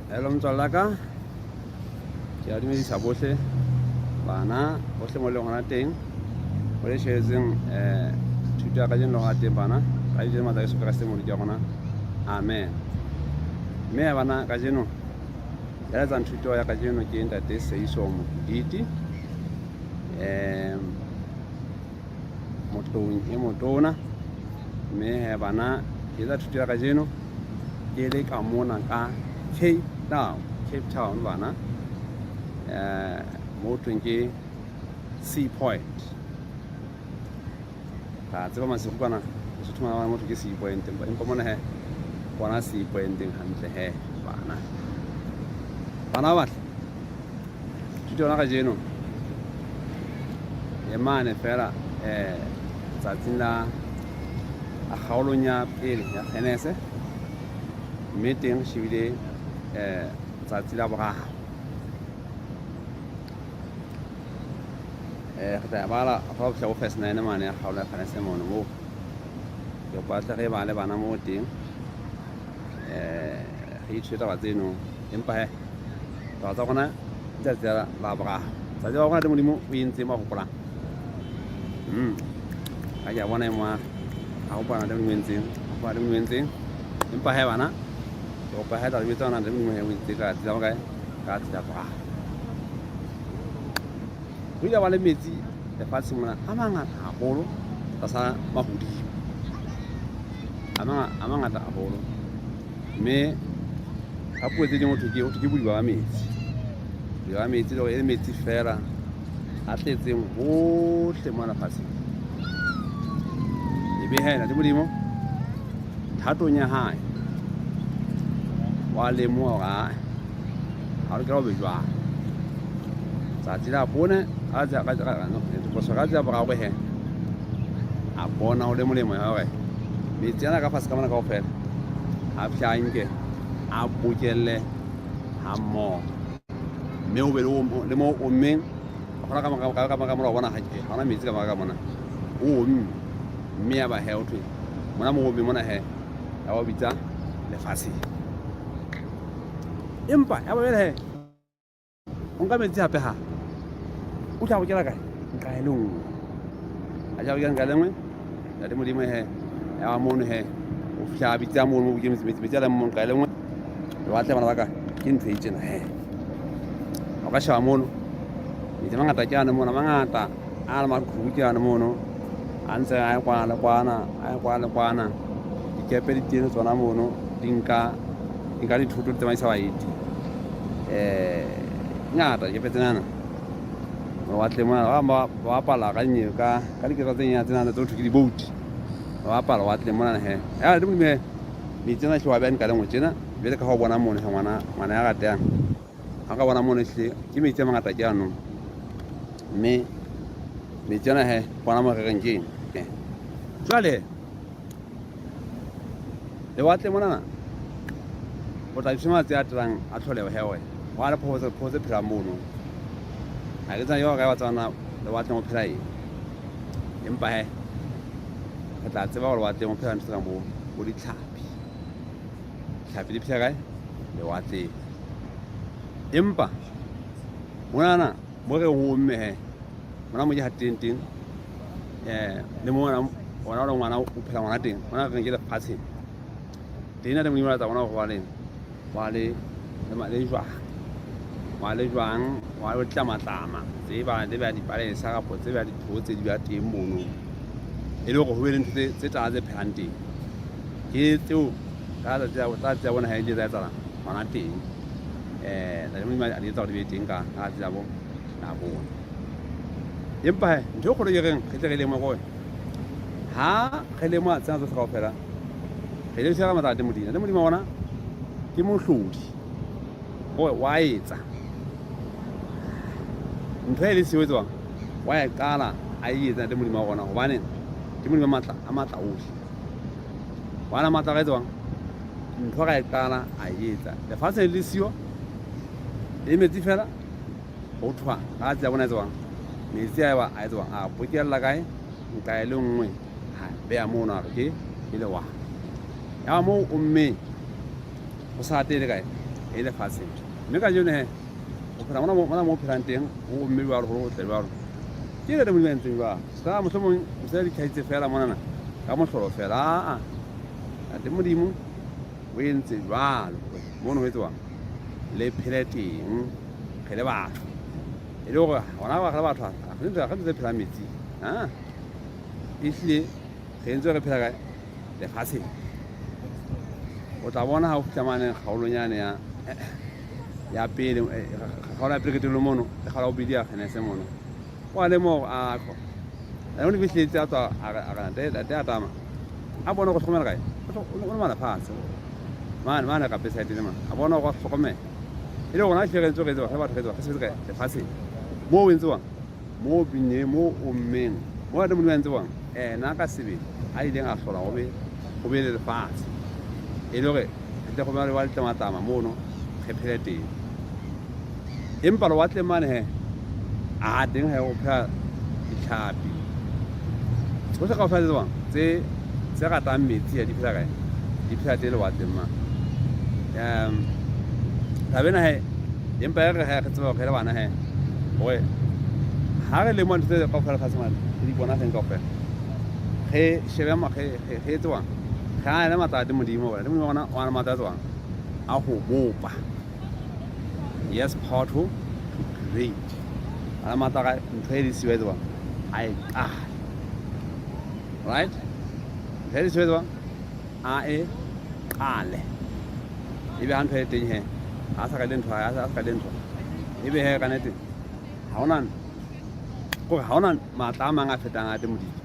Hello motswalle wa ka, ke a dumedisa bohle bana bohle mo leng hona teng mo le shebetseng thuto ya kajeno le hona teng bana ka dijo matla Jesu Kreste Moloko wa rona amen. Mme ya bana kajeno ya etsang thuto ya kajeno ke ntate Seiso Mokuditi motlong e motona mme he bana ke etsa thuto ya kajeno ke le ka mona ka Cape Town, Cape Town bana mo thweng ke Sea Point. Ka tseba masigo kwana Lesotho mona motho ke Sea Point, empa mona he kwana Sea Pointeng hantle he bana. Bana ba batle thuto yona kajeno e mane fela tsatsing la kgaolong ya pele ya Genese mme teng re shebile tsatsi la boraro. Re tla bala fa fihla go verse 9 mane ya kgaolo ya Genese mono moo. Ke kopa tle re bale bana moo teng. Re ithute taba tseno empa he taba tsa rona letsatsi la boraro. Tsatsi la rona le Modimo o entseng ba hopolang. Ka ke a bona e moa a hopola le Modimo entseng, hopola le Modimo entseng. Empa he bana ke kopa he tla re jwetsa hore le Modimo he o entse ka tsatsi la bokae? Ka tsatsi la boraro. Ho ile ba le metsi lefatsheng mona a mangata haholo tlasa mahodimo. A mangata haholo. Mme ka puo tse ding ho thwe ke bodiba ba metsi. Bodiba ba metsi le hore e le metsi feela a tletseng hohle mona lefatsheng. Ebe he ntate Modimo thatong ya hae wa lemoha hore ae ha o lokela ho be jwalo. Tsatsi la bone ka tsatsi la boraro he a bona ho le molemo ya hore metsi ana ka fatshe ka mona kaofela a fihle a nke a bokelle ha mmoho mme ho be le mo ommeng gona ka mora bona ga gona metsi ka mora ka mona o omme mme ya ba he o thwe mona mo omme mona he ya ba bitsa lefatsheng empa ya ba he o nka metsi hape ha o tla bokela kae nka e le nngwe a ja bokela nka le nngwe ntate Modimo he ya ba mono he o fihla a bitsa mono mo boke metsi metsi metsi a leng mo nka e le nngwe lewatle bana ba ka ke ntho e tjena he o ka sheba mono metsi a mangata ke ane mona mangata a le maqhubu ke ane mono a ntse a ye kwana le kwana a ye kwana le kwana dikepe di teng tsona mono di nka di nka dithoto di tsamaisa baeti ngata dikepe tsenana lewatleng mona ba bang ba bapala ka ka ka dikepe tse nyane tsenana tse ho thwe ke di-boat ba bapala lewatleng monana he ya le Modimo he metsi ana hle wa beha nka le nngwe tjena jwale ka ha o bona mono he ngwana ngwana ya ratehang ha ka bona mono ehlile ke metsi a mangata ke ano mme metsi ana he bona mo re reng ke eng jwale lewatle monana o tla fumana tse atelang a tlholeho he wena wa le phoso phoso phelang mono ha ke tsana yo ka ba tsana lewatleng o phela eng empa he re tla tseba gore lewatleng o phela ntho tse kang bo bo ditlhapi tlhapi di phela kae lewatleng empa monana mo re ho omme he mona mo ke hateng teng le mona ona le ngwana o phela ngwana teng mona re ke lefatsheng teng le Modimo tsa bona gore leng wa le le jwang wa le jwang wa le tlamatlama tse ba le ba dipalesa kapo tse ba dithotse di ba teng mono e le hore ho be le ntho tse tala tse phelang teng ke tseo ka tsatsi la bona ha e di etsa hona teng ntate Modimo a di etsa hore di be teng ka tsatsi la bo la bona empa he ntho e kgolo ke reng re tle re lemohe gore ha re lemoha tsena tsohle kaofela re le ka matla a Modimo le Modimo wa rona ke mohlodi gore wa etsa ntho e le seo etswang wa e qala a e etsa le Modimo wa rona hobane ke Modimo matla a matla ohle wana matla a etswang ntho ra e qala a e etsa lefatshe le siyo le metsi fela ho thwa ga tsela bona etswang metsi a eba a etswang a bokella kae nka e le nngwe ha beya mono a re ke ke lewatle ya moo o mme go sa atele kae e lefatsheng. Mme kajeno he, o phela mona mona mo o phelang teng, o omme jwalo gore o tle jwalo. Ke le Modimo a entseng jwalo. Se ka mohlomong o se di tlhahitse fela monana ka mohlolo fela. Aa, Ntate Modimo o entse jwalo hore mono ho etswang le phele teng re le batho. E le hore hona re le batho ha re ntse phelang metsing. Ah, ehlile re entse re phela kae? Lefatsheng. O tla bona ha o fihla mane kgaolong yane ya ya pele, kgaolo ya pele qetellong mono, le kgaolo ya bobedi ya Genese mono. O a lemoha hore akho. Ene o ne fihletse a tswa a re a re ntate ntate a tama. A bona go hlokomela kae? O le mane fatshe. Mane mane ka peside le mane. A bona go hlokomela. E le rona hlile re ntse re tseba, re batho re tseba, re sebetse kae? Lefatsheng. Moo o entsewang, moo binne, moo ommeng, moo ntate Modimo a entsewang, ena ka sebele a ileng a hlola go be go be le lefatshe. E le hore re tle go be le wa letlamatlama mono re phele teng. Empa lewatleng mane he, a teng he go phela ditlhapi. Tsohle kaofela tse tsebang tse tse ratang metsi he di phela kae? Di phela teng lewatleng mane. Taba ena he, empa e re he re tsebe hore re le bana he, hore ha re lemoha ntho tse kaofela lefatsheng mane, re di bona teng kaofela. Re shebe re etse jwang? Re ananele matla a teng Modimo hobane Modimo wa rona o na le matla a tswang a ho bopa. He has power to create. A na matla ka ntho e le siwa e tswang a e qale. Right? Ntho e le siwa e tswang a e qale. Ebe ha ntho e teng he, ha sa qale ntho, ha sa qale ntho. Ebe he ka nete ha hona kore ha hona matla a mang a fetang a teng Modimo.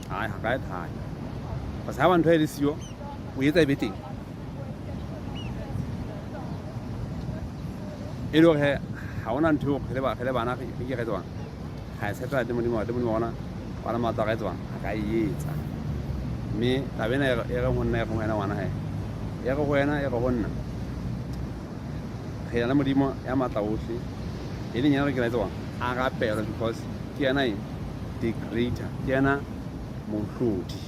Hai, ha ka e thata. Because ha ba ntho e le siyo, o etsa e be teng. E le hore he ha hona ntho eo re le bana re ke re tswang. Ha e tshepela teng Modimo, teng Modimo ona wa le matla a ka etswang, a ka e etsa. Mme taba ena e re ho nna e re ho wena ngwana he. E re ho wena e re ho nna. Re na le Modimo ya matla ohle. E leng yena re ke etswang a rapelwa because ke yena eng? The creator. Ke yena mohlodi.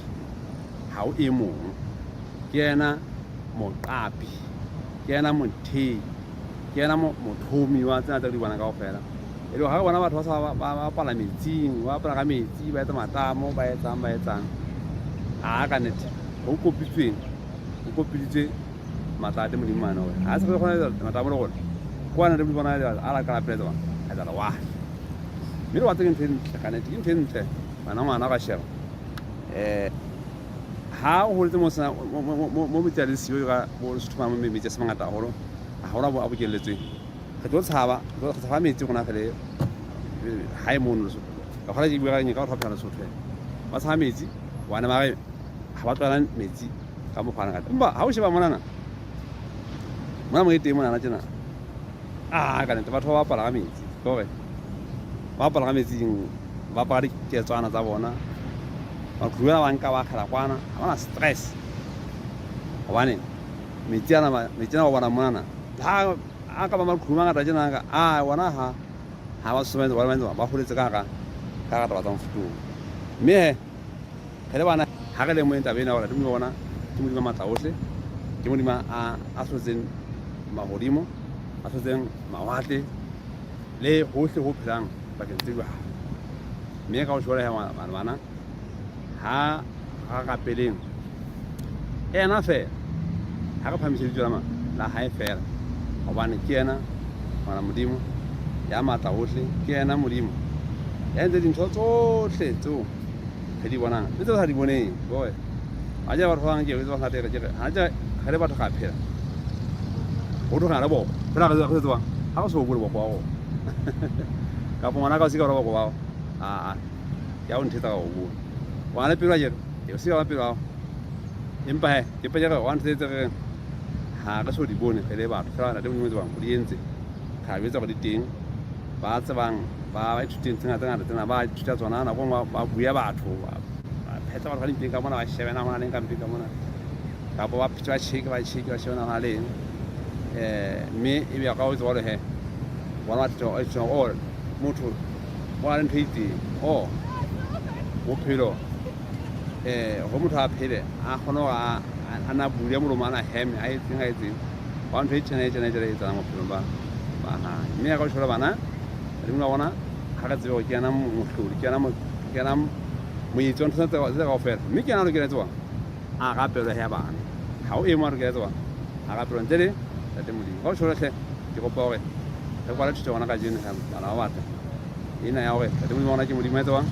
Ha o e mong. Ke yena moqapi. Ke yena mothei. Ke yena mothomi wa tsena tse re di bonang kaofela. E le ha re bona batho ba sa ba bapala metsing, ba bapala ka metsi, ba etsa matamo, ba etsang ba etsang. A ka nnete ho kopitsweng, ho kopiditswe matla a teng Modimo mane hore ha se re kgona ho etsa matamo le rona. Kwana re bona a la qala pele tsona, a etsa lewatle. Mme lewatle ke ntho e ntle ka nnete, ke ntho e ntle. Ngwana ngwana ka sheba. Ha o holetse mo sena mo metsi a leng siyo ka bo Lesotho mo metsi a se mangata haholo, ha hona bo a bokelletsweng. Re tlo tshaba, re tshaba metsi rona re le hae mono Lesotho. Ka kgona ke bua ka batho ba phelang Lesotho. Ba tshaba metsi, hobane ba re ha ba tlwaela metsi ka mokgwa ana. Empa ha o sheba monana, mona mo e teng monana tjena. Ah, ka nnete batho ba bapala ka metsi. Ke hore ba bapala ka metsing, ba bapala diketswana tsa bona. Maqhubu ana ba nka ba akgela kwana, ha bana stress. Hobane metsi ana metsi ana ba bona monana, ha a ka ba maqhubu a mangata tjena ka a bona ha ha ba somentse ba ba ba holetse ka hara ka hara taba tsa mofuta oo. Mme he re le bana ha re lemoheng taba ena hore Modimo wa rona ke Modimo wa matla ohle, ke Modimo a a hlotseng mahodimo, a hlotseng mawatle le hohle ho phelang bakeng tse jwalo. Mme ka ho jwalo he bana ha ra rapeleng ena fela, ha re phahamise lebitso la hae fela, hobane ke yena ngwana Modimo ya matla ohle, ke yena Modimo ya entse dintho tsohle tseo re di bonang le tseo sa di boneng. Boy, ha je batho ba bang ke ba sa tere ke re ha je re le batho ga phela ho tloga le boko fela re re tsebang ha re so bole boko wa rona kapa ngwana ka o se ka boko wa a a ya o nthetsa ka o bua wa le pelo ya e se ka pelo ao empa he ke pele re wa nthetsa re ha re so di bone re le batho fela le Modimo tsebang o di entse ra jwetsa gore di teng ba tsebang ba ba ithuteng tsena tse ngata tsena ba ithuta tsona nako nngwe ba bua batho ba phetla batho ba dimpeng ka mona ba shebena hona leng ka mpeng ka mona kapa ba ba cheke ba cheke ba shebena hona leng mme e be ka o tseba hore he bona ba tlo o motho o na le ntho e itseng o bophelo hore motho a phele a kgone hore a na bule molomo a na heme a etseng a etseng. Wa ntho e tjena e tjena e tjena e etsahalang bophelong ba ba hae. Mme ya ka o tjhola bana, Modimo wa rona ha re tsebe hore ke yena mohlodi, ke yena ke yena moetsi wa ntho tse kaofela. Mme ke yena a lokela tswa a rapelwe he bana. Ha o e mong a lokela tswa a rapelwe ntle le Ntate Modimo. Ka o tjhola hle, ke kopa hore re kwale thuto ya rona kajeno he bana ba batla. Ena ya hore Ntate Modimo wa rona ke Modimo ya tsebang,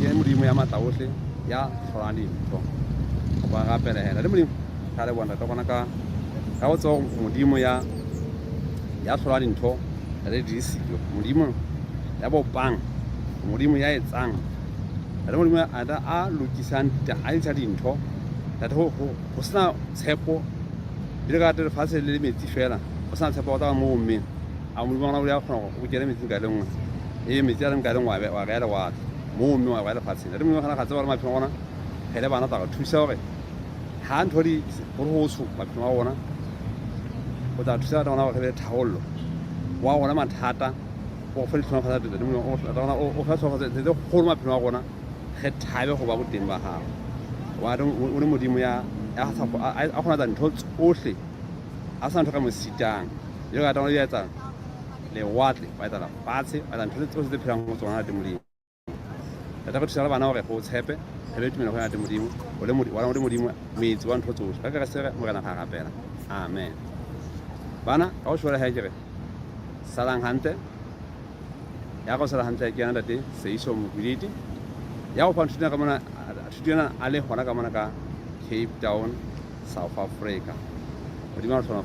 ke Modimo ya matla ohle, ya hlolang dintho. Kopa re rapele he. Ntate Modimo, re a leboha Ntate wa rona ka ka ho tseba hore Modimo ya ya hlolang dintho re di siyo. Modimo ya bopang, Modimo ya etsang. Ntate Modimo a a lokisang a etsa dintho. Ntate ho ho sena tshepo le ka lefatshe le metsi fela, ho sena tshepo wa tsa mo mme. A Modimo wa rona o ya kgona hore o kene metsing ka le nngwe. Ee, metsi a leng ka le nngwe wa rea lewatle. Moo mme wa rea lefatsheng. Ntate Modimo wa rona ga tseba hore maphelo a rona re le bana tla re thusa hore ha ntho di gore ho tsho maphelo a rona o tla thusa rona hore re be le tharollo wa rona mathata o fa ditlhonofatsa Ntate Modimo o rona o fa tlhonofatsa tse kgolo maphelo a rona re thabe go ba boteng ba gago wa o le Modimo ya a kgona etsa ntho tsohle a sa ntho ka mo sitang jalo ka taba ya etsa lewatle wa etsa lefatshe wa etsa ntho tse tsohle tse phelang ho tsona Ntate Modimo. Re tla re thusa le bana hore go tshepe re be tumelo go Ntate Modimo o le Modimo o le Modimo moetsi wa ntho tsohle ka Kreste Morena ga rapela amen. Bana ka go shwela he ke re salang hantle ya go sala hantle ke yana Ntate Seiso Mokwiliti ya go fa thuto ka mona thuto ena a le gona ka mona ka Cape Town South Africa. Modimo a re.